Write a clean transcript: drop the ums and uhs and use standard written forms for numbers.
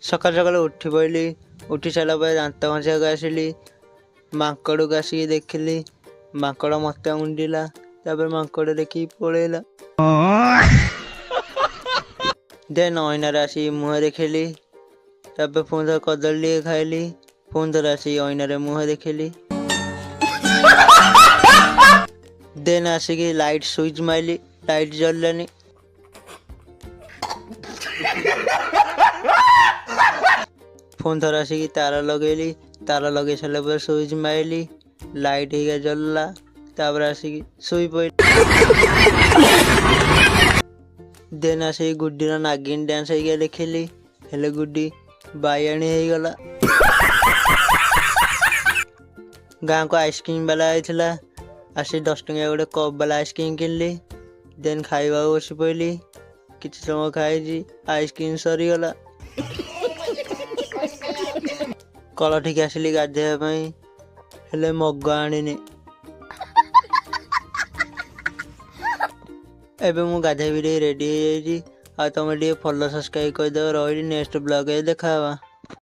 ସକାଳୁ ସକାଳୁ ଉଠି ପଡ଼ିଲି। ଉଠି ସାରିଲା ପରେ ଦାନ୍ତ ଘଷିବାକୁ ଆସିଲି। ମାଙ୍କଡ଼କୁ ଆସିକି ଦେଖିଲି, ମାଙ୍କଡ଼ ମୋତେ ଉଣ୍ଡିଲା। ତାପରେ ମାଙ୍କଡ଼ ଦେଖିକି ପଳେଇଲା। ଦେନ୍ ଅଇନାରେ ଆସିକି ମୁହଁ ଦେଖିଲି। ତାପରେ ପୁଣି ଥରେ କଦଳୀ ଟିକେ ଖାଇଲି। ପୁଣି ଥରେ ଆସିକି ଅଇନାରେ ମୁହଁ ଦେଖିଲି। ଦେନ୍ ଆସିକି ଲାଇଟ୍ ସୁଇଚ୍ ମାଇଲି, ଲାଇଟ୍ ଜଳିଲାନି। ପୁଣି ଥରେ ଆସିକି ତାର ଲଗେଇଲି। ତାର ଲଗେଇ ସାରିଲା ପରେ ସୁଇଚ୍ ମାଇଲି, ଲାଇଟ୍ ହେଇକା ଜଳିଲା। ତାପରେ ଆସିକି ଶୋଇ ପଇଲି। ଦେନ୍ ଆସିକି ଗୁଡିର ନାଗିନ ଡ୍ୟାନ୍ସ ହେଇକା ଦେଖିଲି, ହେଲେ ଗୁଡି ବାଇଆଣୀ ହେଇଗଲା। ଗାଁକୁ ଆଇସ୍କ୍ରିମ୍ ବାଲା ଆଇଥିଲା। ଆସି 10 ଟଙ୍କିଆ ଗୋଟେ କପ୍ ବାଲା ଆଇସ୍କ୍ରିମ୍ କିଣିଲି। ଦେନ୍ ଖାଇବାକୁ ବସି ପଇଲି। କିଛି ସମୟ ଖାଇଛି, ଆଇସ୍କ୍ରିମ୍ ସରିଗଲା। କଳ ଠିକି ଆସିଲି ଗାଧେଇବା ପାଇଁ, ହେଲେ ମଗ ଆଣିନି। ଏବେ ମୁଁ ଗାଧେଇ ବିଧେଇ ରେଡ଼ି ହେଇଯାଇଛି। ଆଉ ତମେ ଟିକେ ଫଲୋ ସବସ୍କ୍ରାଇବ୍ କରିଦେବ। ରହିଲି, ନେକ୍ସଟ ବ୍ଲଗ୍ରେ ଦେଖା ହେବା।